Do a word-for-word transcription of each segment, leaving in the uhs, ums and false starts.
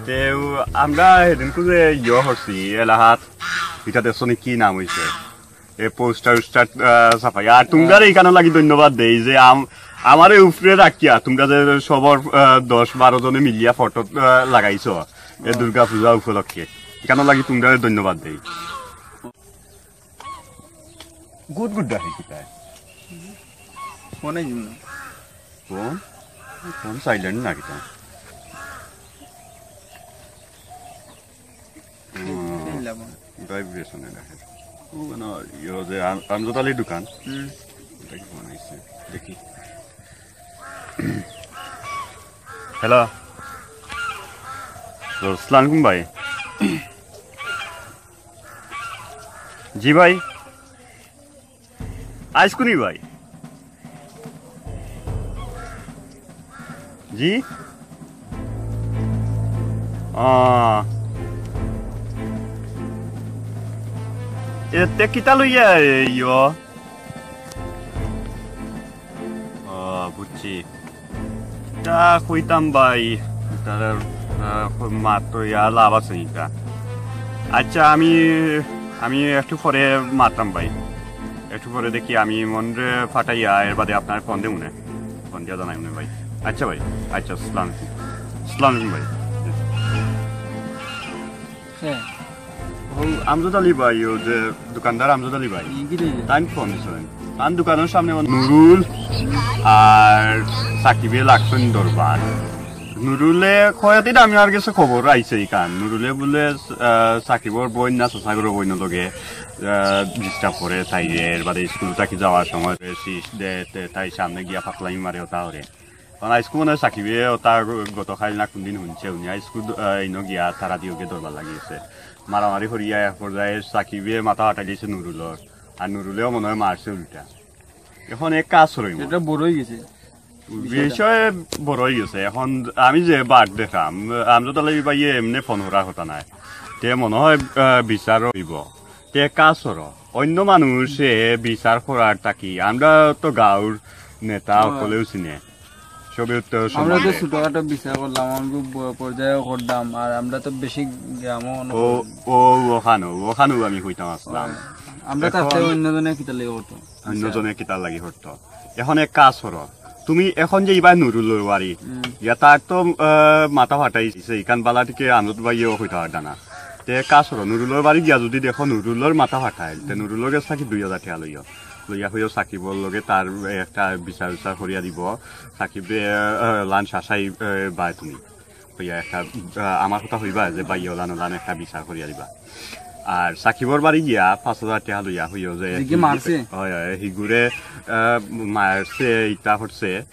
তে আমরা হেদিনকু যে ইয়ে করছি এলাহাত, ইটা দেখছো নি কি নাম অইছে? এ পোস্টার উস্টার, আহ, ছাপাই। আর তুমরারে ইখানো লাগি ধন্যবাদ দেই যে আম-, আমারে উপরে রাখিয়া তুমরা যে সবর, আহ, দশ বারো জনে মিলিয়া ফটো, আহ, লাগাইছো এ দুর্গা পূজা উপলক্ষে। ইখানো লাগি তুমরারে ধন্যবাদ দেই। গুড গুড ডাকে কিতা? ফোনে ফোন? ফোন সাইলেন্ট না কিতা? হুম। ভাইব্রেশনে রাখে। ও, না, ইয়ে যে আম-, আমজাদ আলীর দোকান। হুম। এটা কি ফোন আইছে? দেখি। হ্যালো। আসসালামু আলাইকুম ভাই। জি ভাই। আইজকুনি ভাই? জি? আহ। এতে কিতা লইয়া আইও? আহ, বুঝছি। তা কইতাম ভাই, তার, আহ, মাত তো ইয়া লাভ আছে ইটা। আচ্ছা, আমি, আমি একটু পরে মাতরাম ভাই। একটু পরে দেখি আমি মনরে ফাটাইয়া এর বাদে আপনার ফোন দেবো না। ফোন দিয়া জানাই মনে ভাই। আচ্ছা ভাই, আচ্ছা, সালাম। সালাম ভাই। হ্যাঁ। ও, আমজাদ আলী ভাই, ও যে দোকানদার আমজাদ আলী ভাই। ই কি দিলে? তাই ফোন দিছিলেন। তার দোকানের সামনে আমার নুরুল আর সাকিবে লাগছেন দরবার। নুরুলে কয়েকদিন আমি আর গেছে খবর আইছে ইখান। নুরুলে বলে, আহ, সাকিবর বইন না চাচাগরর বইন লগে, আহ, ডিস্টার্ব করে তাই এর বাদে স্কুল থাকি যাওয়ার সময় শিশ দে, তে তাই সামনে গিয়া ফাকলামি মারে ওটা ওরে। কারণ আইজকু মনে হয় সাকিবে ওটা গ-, গতকাল না কোন দিন হুনছে উনি আইজকু দ-, আহ, ইনো গিয়া তারা দিওকে দরবার লাগিয়েছে। মারামারি করিয়া এক পর্যায়ে সাকিবে মাথা ফাটাই দিয়েছে নুরুলর। আর নুরুলেও মনে হয় মারছে উল্টা। এখন এক কাজ করইমু। এটা বড় হয়ে গেছে। বিষয় বড় হয়ে গেছে। এখন আমি যে বাট দেখাম, আমজাদ আলী ভাইয়ে এমনে ফোন করার কথা নাই। তে মনে হয়, আহ, বিচার হইব। তে কাজ করো। অন্য মানুষে বিচার করার তা কি? আমরা তো গাঁওর নেতা হ্যাঁ। সকলেও চিনে। সবে উত্তর আমরা তো সম্বন্ধে। ছোটখাটো বিচার করলাম, অনেক ব-, পর্যায়েও করলাম, আর আমরা তো বেশি গ্রামও অনেক ও, করলাম। ও, ওখানো, ওখানো আমি কইতাম আসলাম। আমরা এখন তাতে অন্যজনে কিতা লাগি করতো? অন্যজনে কিতা লাগি করতো? এখন এক কাজ করো, তুমি এখন যে ইবা নুরুলর বাড়ি, হুম। ইয়া তার তো, আহ, মাথা ফাটাইছে, ইখান বালা টিকে আমজাদ ভাইয়েও কইতা পারতা না। তে এক কাজ করো, নুরুলর বাড়ি গিয়া যদি দেখো নুরুলর মাথা ফাটাইল, তে নুরুলর গেছ থাকি দুই হাজার টেকা লইও। লইয়া কইও সাকিবর লগে তার একটা বিচার বিচার করিয়া দিব। সাকিবে, আহ, লান শাসাই, আহ, বায় তুমি। কইয়া একটা, আহ, আমার কথা কইবা যে ভাই ওলান ওলান একটা বিচার করিয়া দিবা। আর সাকিবর বাড়ি গিয়া পাঁচ হাজার টেকা লইয়া কইও যে যে কি মারছে? হয়, হয়, হিগুরে, আহ, মারছে, ইটা করছে,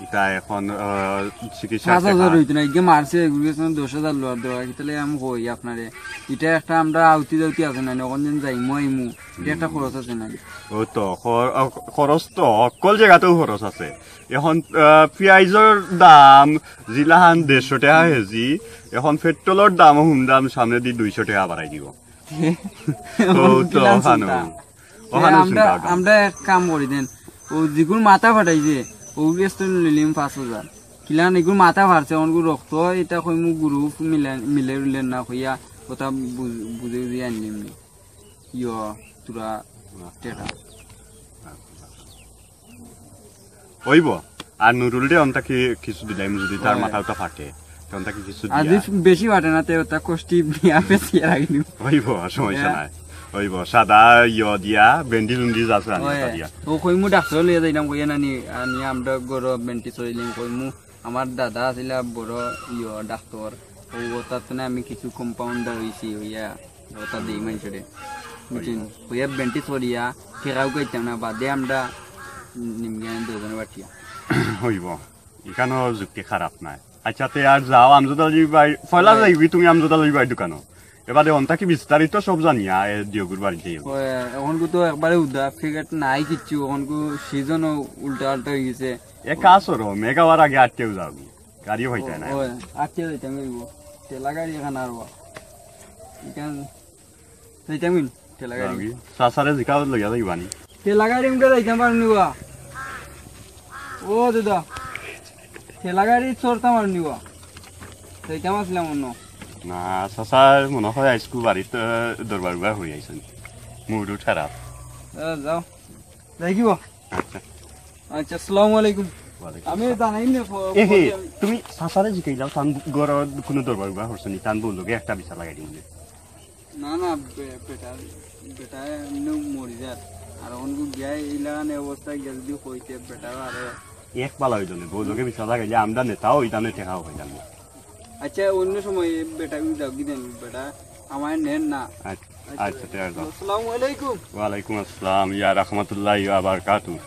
ইটা এখন, আহ, চিকিৎসা পাঁচ হাজার টেকা। হইতো না, ইগে মারছে, এগুলো গেছে দশ হাজার লওয়ার দেওয়া, তাহলে আমি কই আপনারে, এটা একটা আমরা আউতি দাউতি আছে না, অখন দিন যাইমু আইমু, এটা একটা খরচ আছে না। ও তো, খর-, খরচ তো, অকল জায়গাতেও খরচ আছে। এখন, আহ, পিয়াইজর দাম জিলাহান দেড়শো টেকা কেজি, এখন পেট্রোলর দাম হুনলাম সামনে দি দুইশো টেকা বাড়াই দিব। ও তো, কিলান ওখানো, চিন্তা। ওখানো আমরা, চিন্তা ওটা। আমরা এক কাম করি দেন, ও যেগুর মাথা ফাটাইছে, ও গেছ তো নিলিম পাঁচ হাজার। কিলান এগুর মাথা ফাটছে, অনগু রক্ত, এটা কইমু গুরু মিলে, মিলে উলে না কইয়া, কথা বুঝ-, বুঝে বুঝে আনলিম নি। ইয়ো, তোরা টেকা। অইব। আর নুরুলরে অন্তা কি কিছু দিলাইমু যদি তার হয়। মাথা উতা ফাটে, তে অন্তা কি কিছু আর দিয়া। যদি বেশি ফাটে না, তে ওটা কষ্টি বিয়া পেছিয়ে রাখি দিব। অইব, সমস্যা হ্যাঁ। নাই। অইব, সাদা ইয়ো দিয়া, ব্যান্ডেজ উন্ডেজ আছে আনি হয়। ওটা দিয়া। ও কইমু ডাক্তার লইয়া যাইলাম, কইয়া নানি, আনি আমরা গরো ব্যান্ডেজ হইলিম, কইমু আমার দাদা আছিলা বড় ইয়ো ডাক্তার, ও, ওটার তো না আমি কিছু কম্পাউন্ডার হইছি, হইয়া ওটা দেই মানুষরে। বুঝছেন? হইয়া বেন্টিস করিয়া, ফেরাও কইতাম না, বাদে আমরা নিমগে দুজনে বাটিয়া। হইব, এখানো যুক্তি খারাপ নাই। আচ্ছা, তে আর যাও আমজদ আলী ভাই, পয়লা হ্যাঁ। যাইবি তুমি আমজদ আলী ভাই দোকানো। এবারে অন্তা কি বিস্তারিত সব জানিয়া, এ দিয়গুর বাড়িতে যাইবো। ওই, এখন তো একবারে উদা, ফিগার নাই কিচ্ছু, এখন সিজনও উল্টা আল্টা হয়ে গেছে। এ কাজ করো, মেঘ আওয়ার আগে আটকেও যাবি, গাড়িও হইতে নাই। ওই, আটকে যাইতাম হইব, ঠেলা গাড়ি এখান আর বা। এখান যাইতাম কিন, ঠেলা গাড়ি। যাবি, চাচারে জিকা লইয়া যাইবানি। ঠেলা গাড়ি উঠে যাইতাম পারুনি বা। ও দাদা, ঠেলা গাড়ি চড়তাম আর নিবা। যাইতাম আসলাম অন্য। না, চাচা, মনে হয় আইজকু বাড়িত, আহ, দরবার উবার হয়ে আইছেন। মুড উঠারা। আহ, যাও। যাই কি বা? আচ্ছা। আচ্ছা, আসসালামু আলাইকুম। ওয়ালাইকুম আমি আসসালাম। জানাই না, ফো-, এ হে, ফোন আমি তুমি চাচারে জিকাইলাও, তান ঘরো কোনো দরবার উবার হরছে নি, তান বউ লগে একটা বিচার লাগাই দিমু নে। না, না, বে-, বেটা, বেটা এমনি মরি যার। আর অনকু গিয়া ইলান অবস্থায় গিয়া যদি হইতে বেটা আরো এক পালা হইতো না, বউ লগে বিচার লাগাইলে আমরা নেতাও হইতাম না, টেকাও হইতাম না। আচ্ছা, অন্য সময় বেটা যাও কি দেন, বেটা আমায় নেন না। আচ্ছা, আচ্ছা, আচ্ছা, ঠিক আছে। আসসালামু আলাইকুম। ওয়ালাইকুম আসসালাম, ইয়া রাহমাতুল্লাহি ওয়া বারাকাতুহু।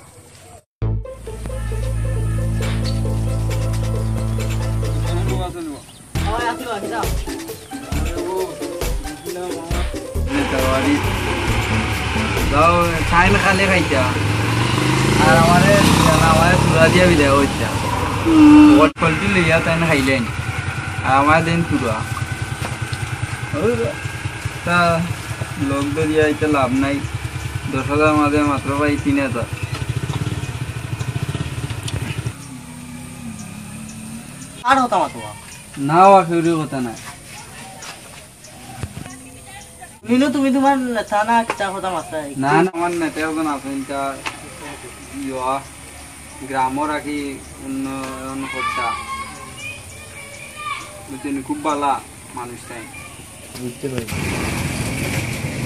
যাও, খাইলে খালি খাইতা। আর আমারে, আমারে তুলা দিয়া বিদায় করতা। ওট ফলটি লইয়া তাই না খাইলেন। আর আমার দিন তুলা। তা লোক ধরিয়া এটা লাভ নাই। দশ হাজার মাঝে মাত্র পাই তিন হাজার। আর হতা মাতো। না, ওয়া কেউরই কথা নাই। মিনু, তুমি তোমার নেতা না কিতা কথা মাততায়? না, না, আমার নেতা এখন আছেন, তা ইয়া, গ্রামও রাখি উন্নয়ন করতা। বুঝছেন, খুব ভালা মানুষ তাই। বুঝতে পারি।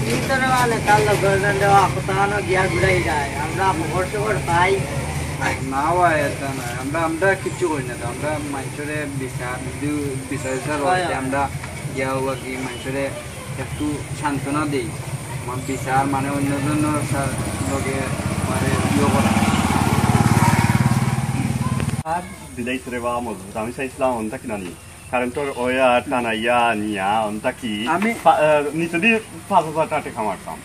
তুমি তো রে মানে তার লগে দেওয়া কথা না গিয়া ঘুরাই যায়। আমরা খবর সবর পাই। না ভাই, এটা না। আমরা, আমরা কিচ্ছু করি না তো। আমরা মানুষরে বিচার, যদি বিচার, বিচার হয়, হইতে হয়। আমরা গিয়া ওয়া কি মানুষরে একটু সান্ত্বনা দেই। আমার বিচার মানে অন্যজনের সা-, লগে মানে ইয়ে করা। আর দিলাইছে রে বা মজবুত। আমি চাইছিলাম অনটা কিনা নি। কারেন্টর ওয়ার টানাইয়া নিয়া অনটা কি আমি পা-, আহ, নিচে দিয়ে পাঁচ হাজার টাকা মারতাম।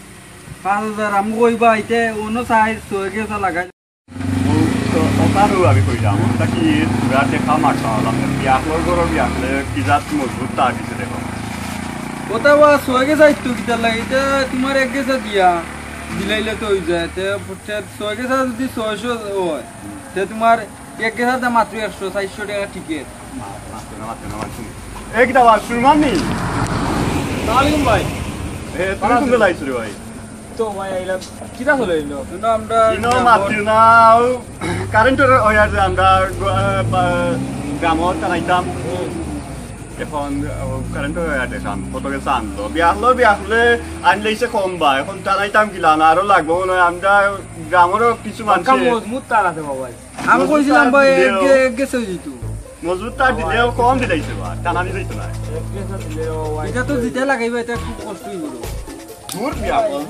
পাঁচ হাজার আমি কইবা, ইতে অন্য সাইজ ছয় গেছে লাগাই। ও, তো ওটারও আমি কইলাম, অনটা কি পুরা টেকা মারতাম, বিয়াকলর ঘরর বিয়াকলে কি জাত মজবুত তার দিছে দেখো। ওটা বা ছয় গেছে আইতো কিতার লাগে, এটা তোমার এক গেছে দিয়া দিলাইলে তো হয়ে যায়, তে ফুটছে ছয় গেছে যদি ছয়শো হয়, তে তোমার এক গেছে দাম মাত্র একশো, চারশো টাকা টিকিট। মারতো না, মারতো না, মারতো না। এই কিতা বা, সুরমান নি? সালাম আলাইকুম ভাই। এ, তুমি কোন বেলা আইছো রে ভাই? তো ভাই আইলাম। কিতা চলে এলো? কিন্তু আমরা ইনো মাতিও না, ও কারেন্টর ওয়ার যে আমরা গ-, আহ, বা-, গ্রামত টানাইতাম। এখন, আহ, কারেন্টর ওয়ার দেখাম, কত গেছে আনলো। বিয়াকলো, বিয়াকলে আনলে ইসে কম বা, এখন টানাইতাম কিলা না, আরো লাগবো মনে হয়। আমরা গ্রামেরও কিছু মানুষ মজবুত তার আছে বাবা। আমি মজবুত কইছিলাম তার ভাই, এক দিলেও গে-, এক গেছে হয়ে যেত। মজবুত তার দিলেও কম দিলাইছে বা, টানানি যাইতো না। এক গেছে দিলেও ভাই। এটা তো দিতে লাগাইবা, এটা খুব কষ্ট হইব। দূর বিয়া বল।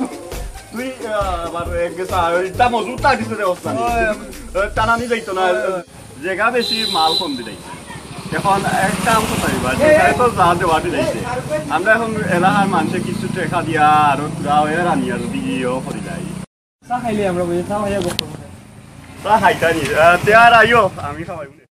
তুই, আহ, আবার এক গেছে, আর এটা মজবুত তার দিছে রে ওস্তাদ। ওই। আহ, টানানি যাইতো না। ওই। জাগা বেশি মাল কম দিলাইছে। এখন এক কাম করতে হইবা, যেখানে তো যা দেওয়া দিলাইছে। আমরা এখন এলাকার মানুষে কিছু টেকা দিয়া আরো ঘুরা হয়ে রানিয়া যদি ইয়েও করি যাই। চা খাইলে আমরা বুঝি, চা খাইয়া গপ করবো। চা খাইতা নি? আহ, তে আর আইও, আমি খাওয়াইব নে।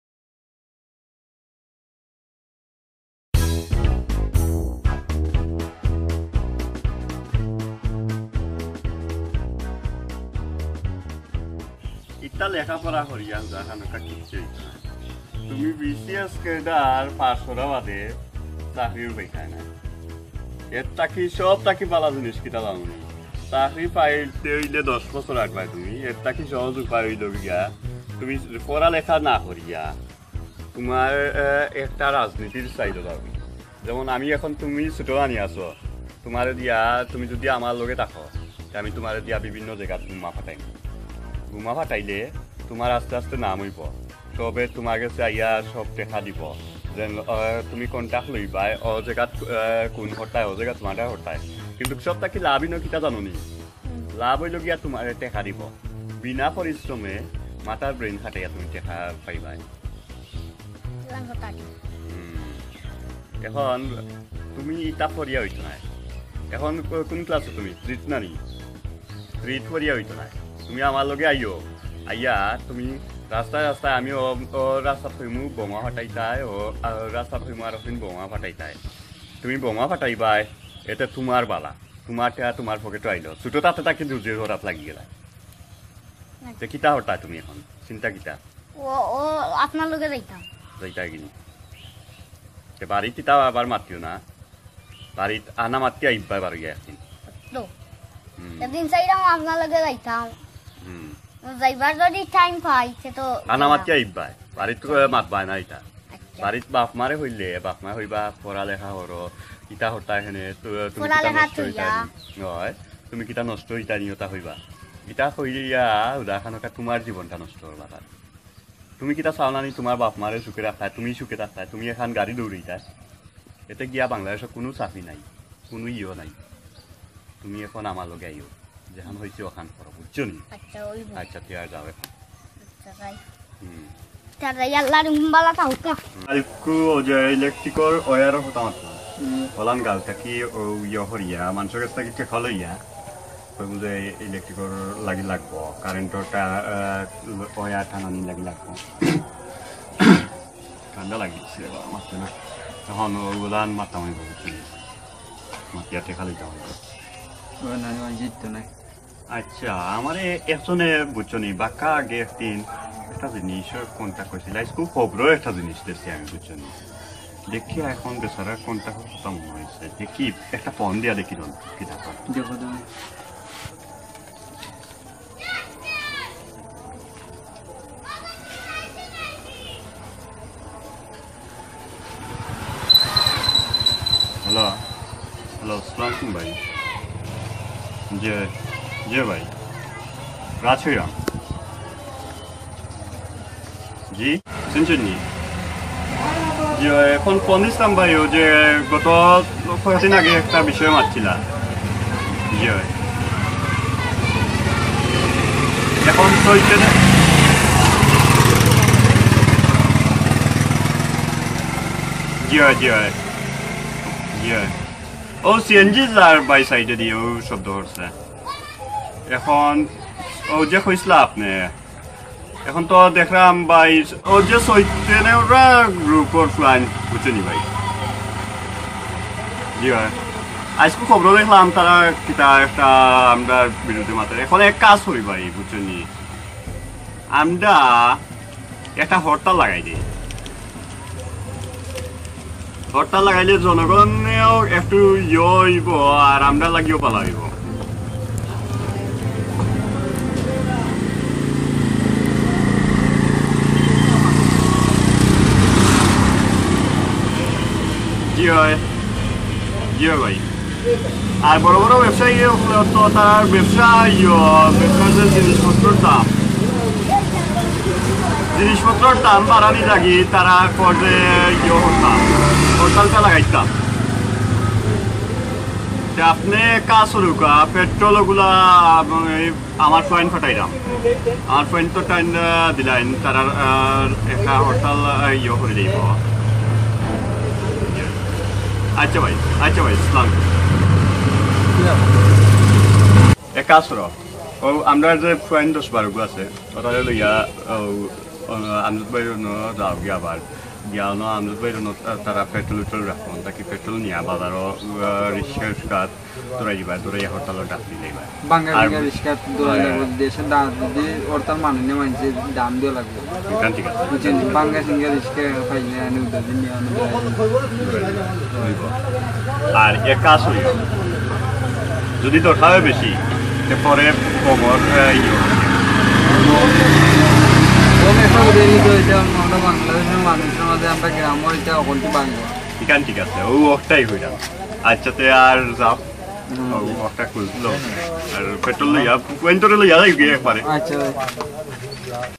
ইতা লেখাপড়া করিয়া যা খানোটা কিচ্ছু হইতো না। তুমি বিসিএস ক্যাডার পাস করা বাদে চাকরিও পাইতায় না। এর থাকি সব থাকি ভালা জিনিস কিতা জানো নি? চাকরি পাইতে হইলে দশ বছর আগ লাগে তুমি। এর থাকি সহজ উপায় হইল গিয়া, তুমি পড়ালেখা না করিয়া তোমার, আহ, একটা রাজনীতির সাইডে যাও। যেমন আমি এখন তুমি ছোট আনি আছো, তোমারে দিয়া তুমি যদি আমার লগে থাকো, তে আমি তোমারে দিয়া বিভিন্ন জায়গাত ঘুমা ফাটাইম। ঘুমা ফাটাইলে তোমার আস্তে আস্তে নাম হইব, সবে তোমার কাছে আইয়া সব দেখা দিব। যেন, আহ, তুমি কোনটা লইবায়, ও জাগাত, আহ, কোন হরতায়, ও জাগাত তোমারটা হরতায়। কিন্তু সব থাকি লাভ ইনো কিতা জানো নি? লাভ অইলো গিয়া তোমারে টেকা দিব। বিনা পরিশ্রমে মাথার ব্রেন খাটাইয়া তুমি টেকা পাইবায়। হুম। এখন তুমি ইতা পড়িয়া অইতো নায়। এখন কো-, কোন ক্লাসো তুমি? থ্রিত না নি? থ্রিত পড়িয়া অইতো নায়। তুমি আমার লগে আইও। আইয়া তুমি রাস্তায় রাস্তায় আমি ও, ও রাস্তাত কইমু বোমা ফাটাইতায়, ও, আ, রাস্তাত কইমু আর ওখানে বোমা ফাটাইতায়। তুমি বোমা ফাটাইবায়, এতে তোমার বালা। তোমার টেকা তোমার পকেটো আইলো। ছোট তাতে তাকে দুর্যোগ হঠাৎ লাগি গেলা। তে কিতা হরতা তুমি এখন? চিন্তা কিতা? ও, ও আপনার লগে যাইতাম। যাইতা কিনি? তে বাড়িত ইতা আবার মাতিও না। বাড়িত আনা মাতি আইবা বারো গিয়া একদিন। তো, হুম। একদিন চাইলাম আপনার লগে যাইতাম। হুম। যাইবার যদি টাইম পাই, সে তো আনা মাতি আইবা। বাড়িত তো মাতবায় না ইতা। আচ্ছা। বাড়িত বাপ মারে কইলে, বাপ মায় কইবা, "পড়ালেখা করো, ইতা হরতা এখানে, তো তুমি কিতা পড়ালেখা নষ্ট তো হইতা ইয়া। নি?" অয়, "তুমি কিতা নষ্ট হইতা নি?" ওটা কইবা। ইতা কইয়া, উদাহরণ তোমার জীবনটা নষ্ট করবা তার। তুমি কিতা চাও না নি তোমার বাপ মারে সুখে রাখতায়, তুমি সুখে থাকতায়, তুমি এখন গাড়ি দৌড়াইতায়। এতে গিয়া বাংলাদেশো কোনো চাকরি নাই, কোনো ইয়েও নাই। তুমি এখন আমার লগে আইও, যেখান হইছে ওখান করো, বুঝছো নি? আচ্ছা, ওই বল। আচ্ছা, তুই আর যাও এখন। আচ্ছা, যাই। হুম। তা যাই, আল্লাহর হুকুম বালা থাকুক। আইকু ও যে ইলেকট্রিকর ওয়ারর কথা মাতলাম। হুম। ওলান গাল থাকি ও ইয়ে হরিয়া, মানুষের কাছ থাকি টেকা লইয়া, ওই বুঝে ইলেকট্রিকর লাগি লাগবো, কারেন্টর টা-, আহ, ওয়ার টানানি লাগি লাগবো। ঠান্ডা লাগিছে রে বাবা, মারছে না। এখন ওগুলান মারতাম হইব, বুঝছি? মাতিয়া টেকা লইতাম হইব। ও না, না, জিততো না। আচ্ছা, আমারে একজনে বুঝছো নি, বাক্কা আগে একদিন একটা জিনিস কোনটা কইছিল, আইজ খুব খবরও একটা জিনিস দেখছি আমি, বুঝছো নি? দেখি এখন বেচারার কোনটা কথা মনে হয়েছে, দেখি একটা ফোন দিয়া দেখি তখন কিতা কয়। দেখো তুমি। হ্যালো, হ্যালো, আসসালামু আলাইকুম ভাই। জি, জি ভাই, রাজ হইরাম। জি, শুনছেন নি? জি, এখন ফোন দিছিলাম ভাই, ও যে গত কয়েকদিন আগে একটা বিষয়ে মাতছিলা। জি ভাই। এখন চলছে না। জি ভাই, জি ভাই। জি ভাই। ও সিএনজি যার ভাই সাইডে দিয়ে ও শব্দ করছে। এখন ও যে কইছিলা আপনি, এখন তো দেখলাম ভাই, ও যে চৈতন্য ওরা গ্রুপর ফুলাইন, বুঝছো নি ভাই? জি ভাই, আজকে খবর দেখলাম তারা কিতা একটা আমরার বিরুদ্ধে মাতে। এখন এক কাজ করি ভাই, বুঝছো নি, আমরা একটা হরতাল লাগাই দেই। হরতাল লাগাইলে জনগণেও একটু ইয়ে হইব, আর আমরা লাগিও পালা হইব। জি হয়, জি হয় ভাই। আর বড় বড় ব্যবসায়ী অকলে তো তার ব্যবসা, ইয়ে, ব্যবসার যে জিনিসপত্রর দাম, জিনিসপত্রর দাম বাড়ানি লাগি তারা করে ইয়ে করতাম, হরতালটা লাগাইতাম। তে আপনি কাজ করুকা, পেট্রোল ওগুলা, আম, এই আমার পয়েন্ট ফাটাইলাম। আমার পয়েন্ট তো টাইম দিলাইন, তারা, আহ, একটা হরতাল, আহ, ইয়ে করে দিব। আচ্ছা ভাই, আচ্ছা ভাই, ইসলাম। এক কাজ করো, ও আমরা যে পয়েন্ট দশ বারো গু আছে, ওটা লইয়া, ও, ও, আমজাদ ভাই অনো যাও গিয়া আবার। গিয়া অনো আমজাদ ভাই অনো তা-, তারা পেট্রোল উট্রোল রাখুন, তাকে পেট্রোল নিয়ে বাজারও, আহ, রিক্সা উস্কাত দৌড়াই দিবা, দৌড়াইয়া হরতালও ডাক দিলে এবার। বাঙ্গা আর সিঙ্গা রিক্সা দৌড়াই হ্যাঁ। লাগবো, দেশের দাম যদি হরতাল মানে নিয়ে মানছে দাম দেওয়া লাগবে। এখান ঠিক আছে। বুঝছেন? বাঙ্গা সিঙ্গা রিক্সা পাইলে আমি উদ্যোগ নিয়ে আমি দৌড়াই দিব। দৌড়াই দিবা। হইব। আর এক কাজ হইল, যদি দরকার হয় বেশি, তে পরে কমর, আহ, ইয়ে। কম একটা উদয় নিতে হইতে আমরা বাংলাদেশের মানুষের মাঝে আমরা গ্রামও হইতে অকলটি বাংলা। এখান ঠিক আছে, ও ওটাই হইলাম। আচ্ছা, তে আর যাও। হুম। ও ওটা খুঁজলো। আর পেট্রোল লইয়া, পয়েন্টরে লইয়া যাই গিয়ে একবারে। আচ্ছা।